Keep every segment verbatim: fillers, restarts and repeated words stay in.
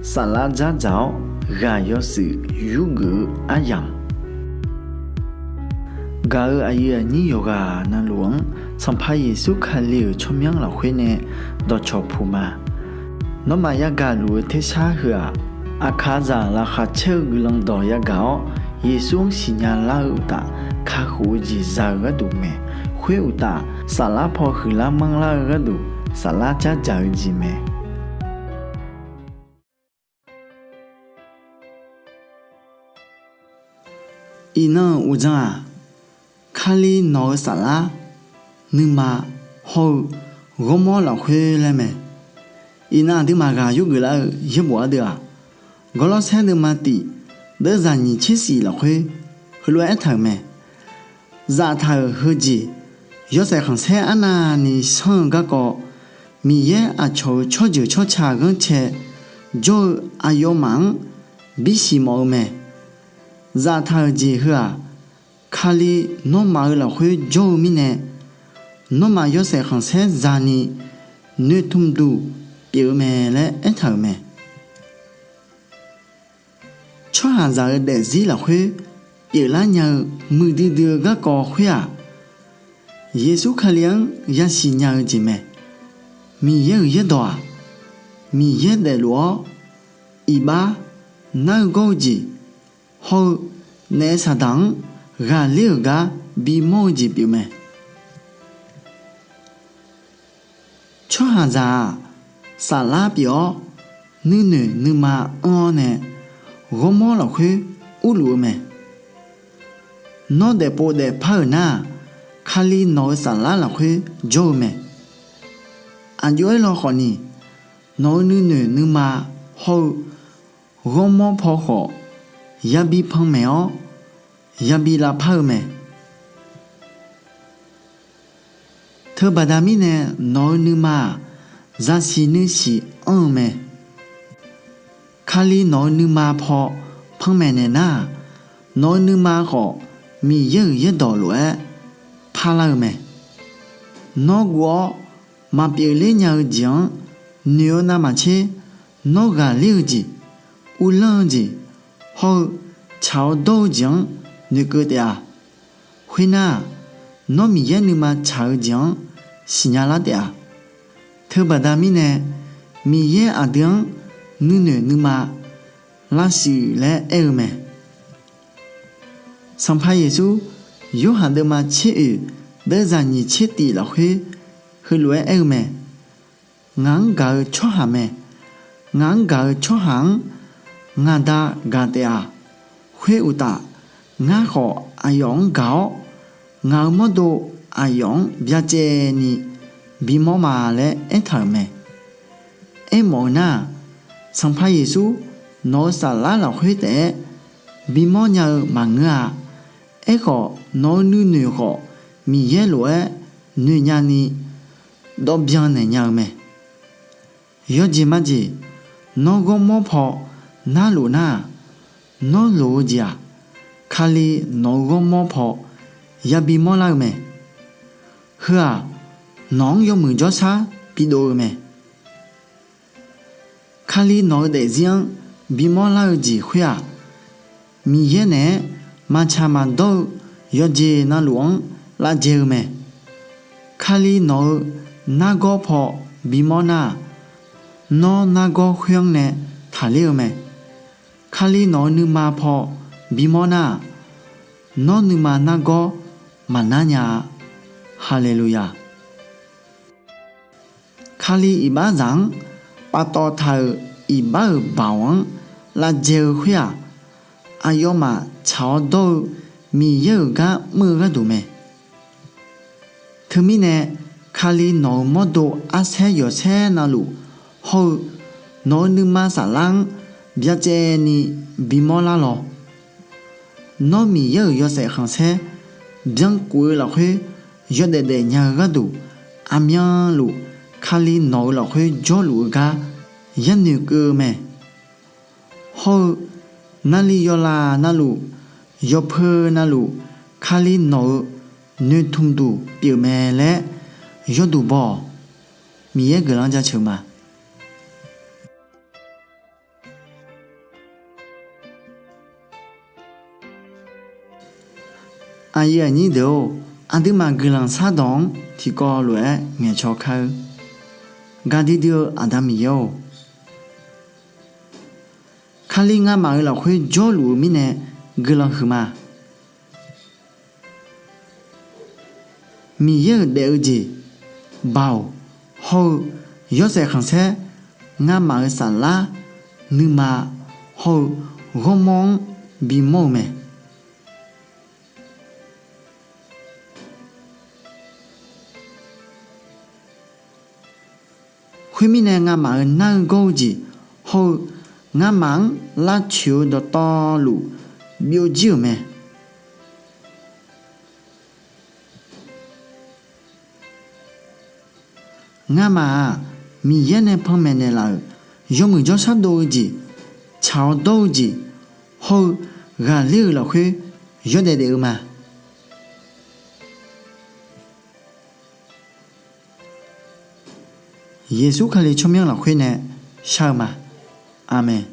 Saflar dzardzaq-awr ghaq yawshuif yurgeuf-eu aryamq, gaq-euq aqyuif aqnyir yawqghaq navluf-anr Sanqpaq Yeqsur Kali-euq tsawrmyanr lafkhoer nae dawqcawq puq ma. Nawmaf yagaq luf-eu tersar heu-aq, aqkaqzaq laqkhaq caer-eu guiqlanq dawq yagaq-awr, Yeqsur-anr siqnya lar-eu uqtaf, kakhof-eu jeq za-eu gharduq mae. Khoer uqtaf, saflar paw huiqlar manrlar-eu gharduq, saflar dzardzaq-eu jeq mae. Iqnan-euq uqdzan-aq, Kali nawq-eu saflar, nuima, hawr-eu ghawrmawr lafkhoer laer mae. Iqnan aqduimaf ghaq yurgeuf lar-eu yaerbof ardeuv-aq, Gawrlawrsaer deuvma tif, deuvzaq nyiq tser shif lafkhoer heulof-aer aertaq-euq mae. Zaftaq-euq heujeq, yawshaef khanqsaer arnavni sanr-eu garkawv, Miqyaer aqcawq-euq tsawrjeuq tsawrca ghanrcae jawr-eu aqyawfmaf-anr bisiq mawf-eu mae. Zaftaq-euq jeq heu-aq, Kali nawmaf-eu lafkhoer jawr-eu mirnae, nawmaf yawshaef khanqsaer za'ni noeqtmq duq pyeuf-eu mae laer aertaq-euq mae. Tsawrhaqzaq-eu daefzir lafkhoer pyeuflar nya-eu muiqdui dui-eu garkawv khoer-aq, Yeqsur Kali-anr yasiq nya-eu jeq mae. Miqyaer-euq yaerdawq-aq, Miqyaer daefluf-awr iqbax nar-eu gawr-eu jeq, hawr-eu naef saqdaq-anr ghaqler-euq gar bimawr-eu jeq pyeufmae. Tsawrhaqzaq-aq, saflar pyeuf-awr nuinoeq nuima anr-awr nae ghawrmawr lafkhoer urluf-eu mae. Nawr daefpov daefpar-euq nar-aq, Kali nawq-eu saflar lafkhoer jawr-eu mae. Aqjox-aer lawkhawf ni, nawq-eu nuinoeq nuima hawr-eu ghawrmawr paw khawf yabi panmaeq-awr yabi lavpar-eu mae. Teubaqda mirnae nawq-eu nuima-aq, zaqsiq nuisiq anr-eu mae. Kali nawq-eu nuima paw panmaeq naeq nar-aq, nawq-eu nuima khawf Miqyaer-euq yaerdawq lof-aer parlar-eu mae. Nawr guv-awr maqpyeuf ler nya-eu jeq-anr noeq-eu navmaqtser, nawr ghaqler-eu jeq, uvlanr-eu jeq, hawr-eu tsaq-awr dawr-eu jeq-anr noeqkeuv taef-a. Khoernar-aq, nawr Miqyaer nuima tsaq-eu jeq-anr siqnya lar taef-a. Teubaqda mirnae, Miqyaer aqdui-anr nuinoeq nuima lavshuif laer aer-eu mae. Sanqpaq Yeqsur, Yorhaq deuvma tser oeq deuvzaq nyiq tser tif lafkhoer heulof-aer aer-eu mae. Ngaq-anr gaq-eu tsawrhaq mae. Ngaq-anr gaq-eu tsawrhaq-anr ngaqda gaq taef-a. Khoer uqtaf, ngar khawf aqyawf-anr gaq-awr, ngaq-euq mawrdo aqyawf-anr byacaevni bimawr ma laer aertaq-euq mae. Aermawf-eu nar-aq, Sanqpaq Yeqsur nawq-eu saflar lafkhoer taef-aer bimawr nya-eu maqngeur-a. Aerkhawf, nawq-eu nuinoeq khawf Miqyaer lof-aer noeqnya ni dawvbyan naeq nya-eu mae. Yawjeq majeq, nawr ghawrmawr paw narluf nar-aq, nawr loq-eu jeq-aq, Kali nawq-eu ghawrmawr paw yabi mawrlar-eu mae. Heu-aq, nawq-anr yawmuiq jawrshar bidov-eu mae. Kali nawq-eu daefzir-anr bimawr lar-eu jeq khoer-aq, Miqyaer naeq-aer maqtsaq maqdawr-eu yawqjeq navluf-anr lavjae-eu mae. Kali nawq-eu nargawr paw bimawr nar-aq, nawr nargawr khoer-anr nae taqler-eu mae. Kali nawq-eu nuima paw bimawr nar-aq, nawr nuima nargawr maqnar nya-a. Haleluya! Kali iqbaxzaq-anr paftawf taq-euq iqbax-euq baoq-anr lavjae-eu khoer-aq, aqyawfmaf tsaq-awr dawr-eu Miqyaer-euq gar mr-eu gharduq mae. Teumirnae, Kali nawq-eu mawrdo arsaer yawqsaer navluf hawr-eu nawq-eu nuima saflar-anr byacaevni bimawr lar lawq. Nawr Miqyaer-euq yawshaef khanqsaer byankuf-eu lafkhoer yawdaef daef nya-eu gharduq, aqmyanluf Kali nawq-eu lafkhoer jawrluf-eu gar yanoeq keuv-eu mae. Hawr-eu naqli yawqlaf navluf, yawqpeu navluf, Kali nawq-eu noeqtmq duq pyeufmae laer yawduq baw-awq. Miqyaer guiqlanq jaceuq ma. Aqyuif aqnyir deuq-or, aqduimaf guiqlanq shardawq-anr tiqkawv lof-aer ngaeqcaw kar-eur. Gaqdui dui-eu Aqda Miqyaer-or, Kali ngamaf-euq lafkhoer jawrluf-eu mirnae guiqlanq huiqma. Miqyaer-euq daef-eu jeq, Baoq, hawr-eu yawshaef khanqsaer ngamaf-euq saflar, nuima, hawr-eu ghawrmawr-anr bimawr-eu mae. Khoermirnae, ngamaf-euq nar-eu gawr-eu jeq hawr-eu ngamaf-anr lavtsoeq-eu dawqtawvluf byovjir-euq mae. Ngamaf-aq, Miqyaer nae panmaeq naeqlaf-euq yawmuiq jawrshar dov-eu jeq, tsaq-awr dawr-eu jeq, hawr-eu ghaqler-euq lafkhoer yawdaef daef-eu ma. Yeqsur Kali tsawrmyanr lafkhoer nae shar-eu ma. Aqmeq.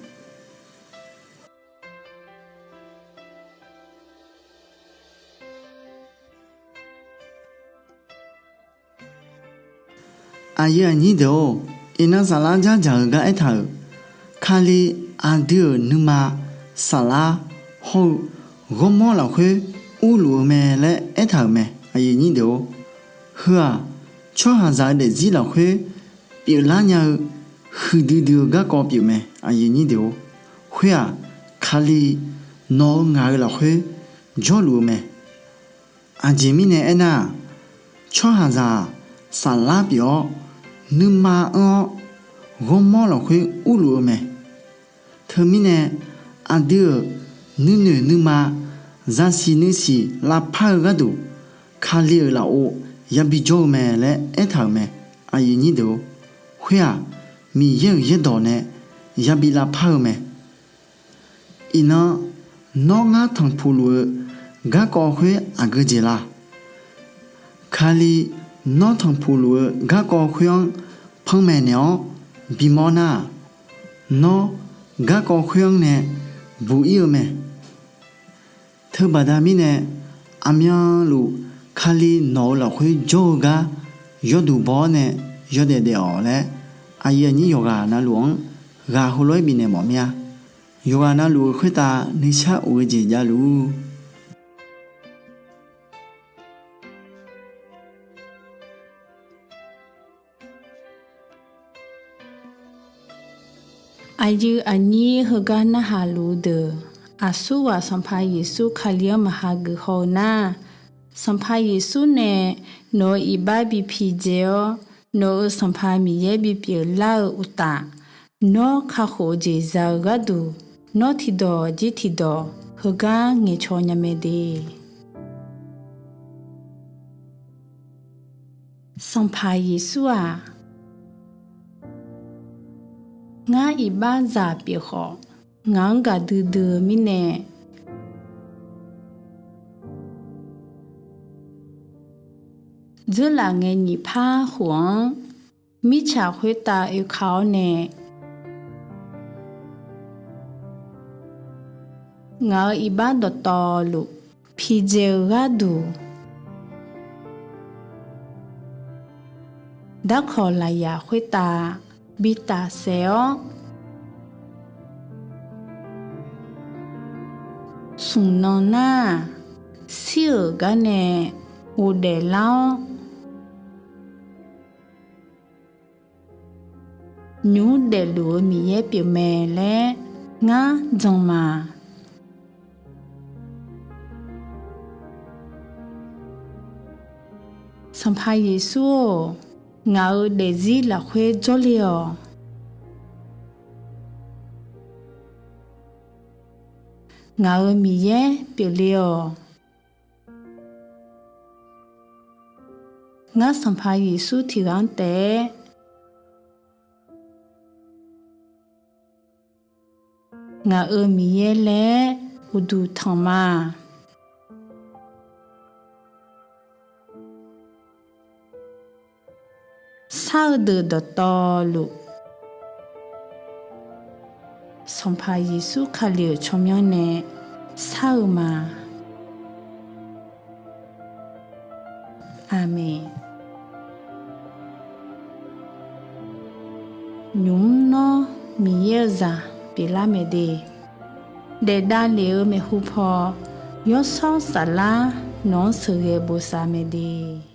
Aqyuif aqnyir deuq-or, iqnan saflar dzardzaq-eu gar aertaq-euq, Kali aqdui-euq nuima, saflar, hawr-eu ghawrmawr lafkhoer urluf-eu mae laer aertaq-euq mae. Heu-aq, tsawrhaqzaq-eu daefzir lafkhoer pyeuflar nya-eu huiqdui dui-eu garkawv pyeufmae. Khoer-aq, Kali nawq-eu ngaq-eu lafkhoer jawrluf-eu mae. Aqjeq mirnae aernar-aq, tsawrhaqzaq-aq saflar pyeuf-awr, nuima anr-awr, ghawrmawr lafkhoer urluf-eu mae. Teumirnae, aqdui-euq nuinoeq nuima, zaqsiq nuisiq lavpar-eu gharduq, Kali-euq lafov yabi jawr-eu mae laer aertaq-euq mae. Khoer-aq, Miqyaer-euq yaerdawq nae yabi lavpar-eu mae. Iqnan, nawr ngar tanqpuq luf-eu garkawv khoer aqgeu jeq la? Kali nawr tanqpuq luf-eu garkawv khoer-anr panmaeq naeq-awr bimawr nar-aq, nawr garkawv khoer-anr nae buq-ir-eu mae. Teubaqda mirnae, aqmyanluf Kali nawq-eu lafkhoer jawr-eu gar yawduq baw-awr nae yawdaef daef-awq laer, aqyuif aqnyir yawqghaq navluf-anr ghaq heulof-aer bifnaeq mawf mir-a. Yawqghaq navluf-eu khoertav nuisar of-eu jeq javluf-ur. Aqyuif aqnyir heugar narhaq luf-eu deuq, aqsurghaq Sanqpaq Yeqsur Kali-anr maqha geuf haw-eu nar, Sanqpaq Yeqsur nae nawq-euq iqbax bi pidzae-awr, nawq-euq Sanqpaq Miqyaer bipyeuf lar-eu uqtaf, nawr kakhof-eu jeq za-eu gharduq, nawr tiqdawq jir tiqdawq heugar ngaeqcaw nya mae de. Sanqpaq Yeqsur-aq, ngar iqbaxzaq pyeuf khawf, ngaq-anr gaqdui dui-eu mirnae, dzeurlaf ngae nyiq par khof-anr mirtsaq khoertav oeka-awr nae, ngaq-euq iqbax dawqtawvluf pidzae-eu gharduq, darkawq lafyaq khoertav bi tafsaef-awr, smq nan nar-aq, shir-euq gar nae ghofdaef lar-awr, nymr daefluf-eu Miqyaer pyeufmae laer ngar jan ma. Sanqpaq Yeqsur-or, ngaq-euq daefzir lafkhoer jawrle-awq. Ngaq-euq Miqyaer pyeufle-awq. Ngar Sanqpaq Yeqsur tiqghaq-anr taef-aer ngaq-euq Miqyaer laer uqduq tanq ma. Shar-eu deuq dawqtawvluf, Sanqpaq Yeqsur Kali-euq tsawrmyanr nae shar-eu ma. Aqmeq. Nymq mr nawr Miqyaer-eu zaq pyeuflar mae de, daefdav lef-eu maeqhu paw Yawshawr Saflar nawq-anr sheuqghae bosav mae de.